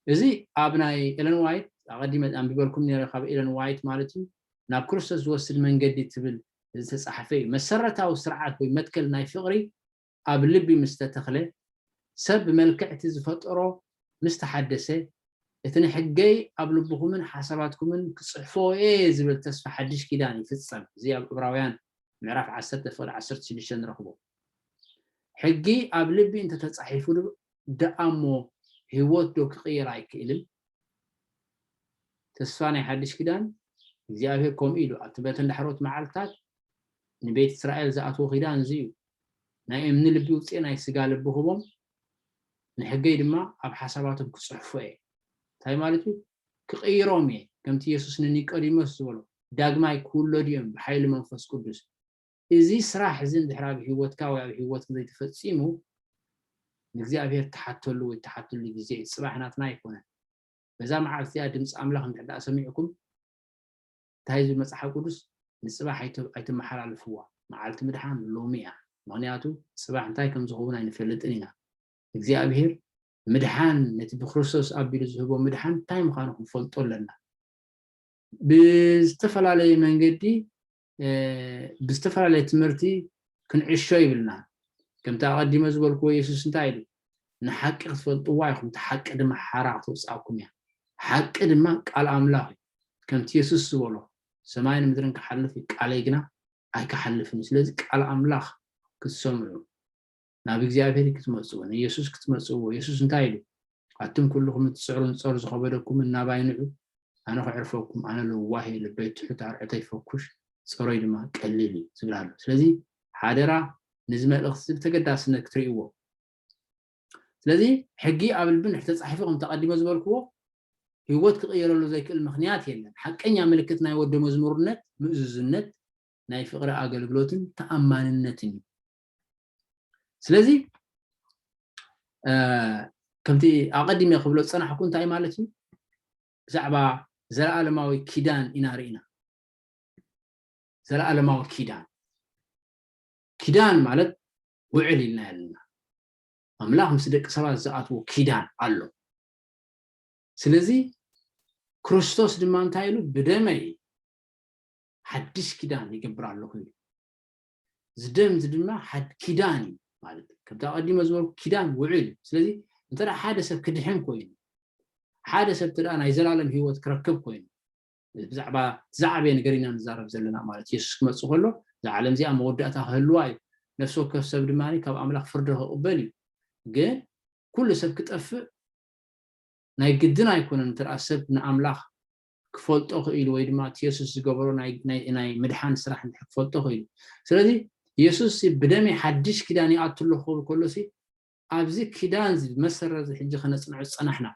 እዚ ኣብ ናይ ኤለን ዋይት ኣቐዲመ ኣንቢበልኩም ነይረ፣ ካብ ኤለን ዋይት ማለት እዩ፣ ናብ ክርስቶስ ዝወስድ መንገዲ ትብል ዝተጻሕፈ እዩ። መሰረታዊ ስርዓት ወይ መትከል ናይ ፍቕሪ ኣብ ልቢ ምስ ተተኽለ፣ ሰብ ብመልክዕ እቲ ዝፈጠሮ ምስ ተሓደሰ፣ እቲ ንሕገይ ኣብ ልብኹምን ሓሳባትኩምን ክጽሕፎ እየ ዝብል ተስፋ ሓድሽ ኪዳን ይፍጸም። እዚ ኣብ ዕብራውያን ምዕራፍ ዓሰርተ ፍቕዲ ዓሰርተ ሽዱሽተ ንረኽቦ። ሕጊ ኣብ ልቢ እንተተጻሒፉ ዶ-፣ ደኣ እሞ ህይወት ዶ ክቕየር ኣይክእልን? ተስፋ ናይ ሓድሽ ኪዳን እግዚኣብሔር ከምኡ ኢሉ፣ ኣብቲ በተን ዳሕሮት መዓልትታት ንቤት እስራኤል ዝኣትዎ ኪዳን እዚ እዩ። ናይ እምኒ ልቢ ውፅኤ ናይ ስጋ ልቢ ክቦም፣ ንሕገይ ድማ ኣብ ሓሳባቶም ክጽሕፎ እየ። እንታይ ማለት እዩ? ክቕይሮም እየ። ከምቲ የሱስ ንኒቆዲሞስ ዝበሎ፣ ዳግማይ ክውለዱ እዮም ብሓይሊ መንፈስ ቅዱስ። እዚ ስራሕ እዚ እንድሕር ኣብ ህይወትካ ወይ ኣብ ህይወትኩም ዘይተፈጺሙ፣ ንእግዚኣብሔር ትሓተሉ ወይ ትሓተሉ ግዜ እዩ። ጽባሕ ናትና ኣይኮነን። በዛ መዓልቲ እዚኣ ድምፂ ኣምላኽ እንድሕር ደኣ ሰሚዕኩም፣ እንታይ ዝብል መጽሓፍ ቅዱስ? ንጽባሕ ኣይተ-፣ ኣይተመሓላልፍዋ። መዓልቲ ምድሓን ሎሚ እያ። ምኽንያቱ ጽባሕ እንታይ ከም ዝኸውን ኣይንፈልጥን ኢና። እግዚኣብሔር ምድሓን ነቲ ብክርስቶስ ኣቢሉ ዝህቦ ምድሓን እንታይ ምዃኑ ክንፈልጦ ኣለና። ብዝተፈላለየ መንገዲ፣ እ፣ ብዝተፈላለየ ትምህርቲ ክንዕሾ ይብልና። ከምቲ ኣቐዲመ ዝበልክዎ የሱስ እንታይ ኢሉ? "ንሓቂ ክትፈልጥዋ ኢኹም፣ እቲ ሓቂ ድማ ሓራ ክተውፅኣኩም እያ። ሓቂ ድማ ቃል ኣምላኽ እዩ። ከምቲ የሱስ ዝበሎ፣ ሰማይን ምድርን ክሓልፍ እዩ፣ ቃለይ ግና ኣይክሓልፍን እዩ። ስለዚ ቃል ኣምላኽ ክትሰምዑ፣ ናብ እግዚኣብሔር ክትመጽኡ፣ ንየሱስ ክትመጽእዎ። የሱስ እንታይ ኢሉ? ኣቱም ኩልኹም እትጽዕሩን ጾር ዝኸበደኩምን ናባይ ንዑ፣ ኣነ ከዕርፈኩም። ኣነ ለዋህ እየ፣ ልበይ ትሑት፣ ኣርዕተይ ፈኩሽ፣ ጾረይ ድማ ቀሊል እዩ" ዝብል ኣሎ። ስለዚ ሓደራ፣ ነዚ መልእኽቲ እዚ ብተገዳስነት ክትርእይዎ። ስለዚ ሕጊ ኣብ ልቢ እንድሕር ተጻሒፉ፣ ከምቲ ኣቐዲመ ዝበልክዎ፣ ህይወት ክቕየረሉ ዘይክእል ምኽንያት የለን። ሓቀኛ ምልክት ናይ ወዲ መዝሙርነት ምእዙዝነት፣ ናይ ፍቕሪ ኣገልግሎትን ተኣማንነትን እዩ። ስለዚ ከምቲ ኣቐዲመ ክብሎ ዝፀናሕኩ እንታይ ማለት እዩ? ብዛዕባ ዘለኣለማዊ ኪዳን ኢና ርኢና። ዘለኣለማዊ ኪዳን፣ ኪዳን ማለት ውዕል ኢልና ኣለና። ኣምላኽ ምስ ደቂ ሰባት ዝኣትዎ ኪዳን ኣሎ። ስለዚ ክርስቶስ ድማ እንታይ ኢሉ? ብደመይ ሓድሽ ኪዳን ይገብር ኣለኹ ኢሉ። እዚ ደም እዚ ድማ ሓድ ኪዳን እዩ ማለት እዩ። ከምቲ ኣቐዲመ ዝበልኩ ኪዳን ውዕል እዩ። ስለዚ እንተ ሓደ ሰብ ክድሕን ኮይኑ፣ ሓደ ሰብ እንተ ናይ ዘላለም ህይወት ክረክብ ኮይኑ፣ ብዛዕባ ዝዓበየ ነገር ኢና ንዛረብ ዘለና ማለት እዩ። የሱስ ክመፅእ ከሎ እዛ ዓለም እዚኣ መወዳእታ ክህልዋ እዩ። ነፍሲ ወከፍ ሰብ ድማ ካብ ኣምላኽ ፍርዲ ክቕበል እዩ። ግን ኩሉ ሰብ ክጠፍእ ናይ ግድን ኣይኮነን። እንተ ሰብ ንኣምላኽ ክፈልጦ ክኢሉ ወይ ድማ እቲ የሱስ ዝገበሮ ናይ ምድሓን ስራሕ ክፈልጦ ክኢሉ። ስለዚ የሱስ ብደመይ ሓድሽ ኪዳን ይኣቱ ኣለኹ ክብል ከሎ ኣብዚ ኪዳን እዚ መሰረት ሕጂ ከነፅንዖ ዝፀናሕና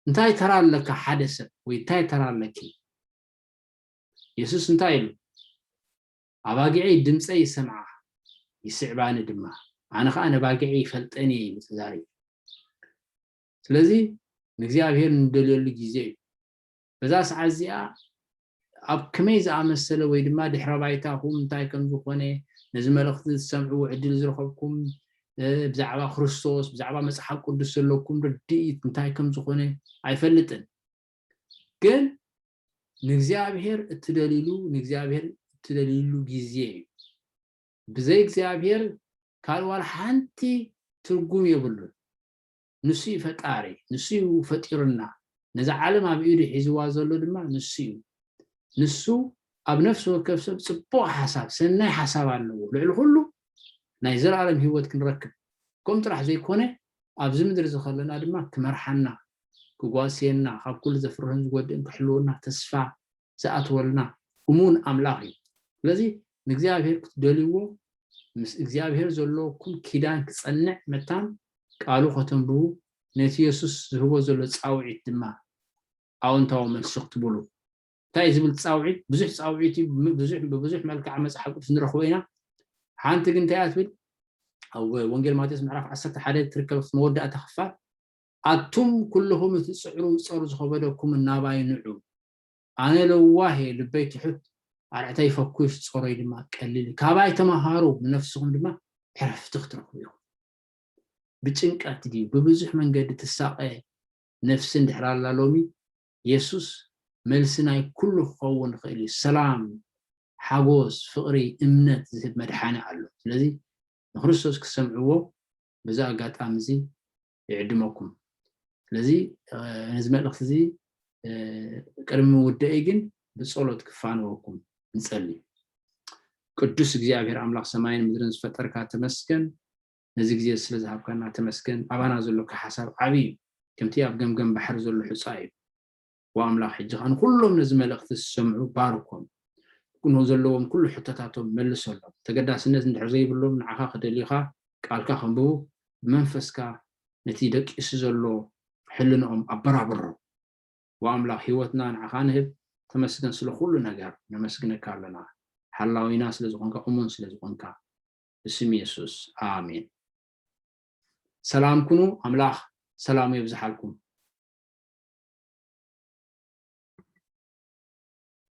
እንታይ ተራ ኣለካ ሓደ ሰብ ወይ እንታይ ተራ ኣለኪ? የሱስ እንታይ ኢሉ? ኣባጊዐይ ድምፀይ ይሰምዓ ይስዕባኒ ድማ፣ ኣነ ከዓ ነባጊዐይ ይፈልጠን እየ ኢሉ ተዛሪቡ። ስለዚ ንእግዚኣብሔር ንደልየሉ ግዜ እዩ። በዛ ሰዓት እዚኣ ኣብ ከመይ ዝኣመሰለ ወይ ድማ ድሕረ ባይታኹም እንታይ ከም ዝኾነ ነዚ መልእኽቲ ዝሰምዕዎ ዕድል ዝረኸብኩም ብዛዕባ ክርስቶስ ብዛዕባ መፅሓፍ ቅዱስ ዘለኩም ርድኢት እንታይ ከም ዝኾነ ኣይፈልጥን። ግን ንእግዚኣብሔር እትደልይሉ ንእግዚኣብሔር እትደልይሉ ግዜ እዩ። ብዘይ እግዚኣብሔር ካልእ ዋላ ሓንቲ ትርጉም የብሉን። ንሱ እዩ ፈጣሪ፣ ንሱ እዩ ፈጢሩና። ነዛ ዓለም ኣብ ኢዱ ሒዝዋ ዘሎ ድማ ንሱ እዩ። ንሱ ኣብ ነፍሲ ወከፍ ሰብ ፅቡቕ ሓሳብ፣ ሰናይ ሓሳብ ኣለዎ። ልዕሊ ኩሉ ናይ ዘላለም ህይወት ክንረክብ ከም ጥራሕ ዘይኮነ ኣብዚ ምድሪ እዚ ከለና ድማ ክመርሓና፣ ክጓስየና፣ ካብ ኩሉ ዘፍርህን ዝጎድእን ክሕልወና ተስፋ ዝኣትወልና እሙን ኣምላኽ እዩ። ስለዚ ንእግዚኣብሔር ክትደልይዎ፣ ምስ እግዚኣብሔር ዘለኩም ኪዳን ክጸንዕ መታን ቃሉ ከተንብቡ፣ ነቲ የሱስ ዝህቦ ዘሎ ጻውዒት ድማ ኣወንታዊ መልሲ ክትብሉ። እንታይ ዝብል ጻውዒት? ብዙሕ ጻውዒት እዩ፣ ብዙሕ ብብዙሕ መልክዓ መጽሓፍ ቅዱስ ንረኽቦ ኢና። ሓንቲ ግን እንታይ እያ ትብል? ኣብ ወንጌል ማቴዎስ ምዕራፍ ዓሰርተ ሓደ ትርከብ መወዳእታ ክፋል፣ ኣቱም ኩልኹም እቲ ጽዕሩ ጸሩ ዝኸበደኩም እናባይ ንዑ፣ ኣነ ለዋህ እየ፣ ልበይ ትሑት፣ ኣርዕተይ ፈኩስ፣ ጸሮይ ድማ ቀሊል እዩ። ካባይ ተመሃሩ፣ ንነፍስኹም ድማ ዕረፍቲ ክትረኽቡ ኢኹም። ብጭንቀት ድዩ ብብዙሕ መንገዲ ትሳቐ ነፍሲ እንድሕር ኣላ ሎሚ የሱስ መልሲ ናይ ኩሉ ክኸውን ይኽእል እዩ። ሰላም፣ ሓጎስ፣ ፍቕሪ፣ እምነት ዝህብ መድሓኒ ኣሎ። ስለዚ ንክርስቶስ ክሰምዕዎ በዚ ኣጋጣሚ እዚ ይዕድመኩም። ስለዚ ነዚ መልእኽቲ እዚ ቅድሚ ምውደኤ ግን ብጸሎት ክፋነወኩም ንጸሊ። ቅዱስ እግዚኣብሔር ኣምላኽ ሰማይን ምድርን ዝፈጠርካ ተመስገን። ነዚ ግዜ ስለ ዝሃብካና ተመስገን። ኣባና ዘሎካ ሓሳብ ዓቢ እዩ፣ ከምቲ ኣብ ገምገም ባሕሪ ዘሎ ሑጻ እዩ። ወኣምላኽ ሕጂ ኸኣ ንኹሎም ነዚ መልእኽቲ ዝሰምዑ ባርኮም። ክነው ዘለዎም ኩሉ ሕቶታቶም መልሰሎም። ተገዳስነት እንድሕር ዘይብሎም ንዓኻ ክደልዩኻ ቃልካ ከንብቡ ብመንፈስካ ነቲ ደቂሱ ዘሎ ሕልንኦም ኣበራብሮ። ወኣምላኽ ህይወትና ንዓኻ ንህብ። ተመስገን ስለ ኩሉ ነገር ነመስግነካ ኣለና። ሓላዊና ስለ ዝኾንካ እሙን ስለ ዝኾንካ ብስም የሱስ ኣሜን። ሰላም ኩኑ። ኣምላኽ ሰላሙ የብዝሓልኩም።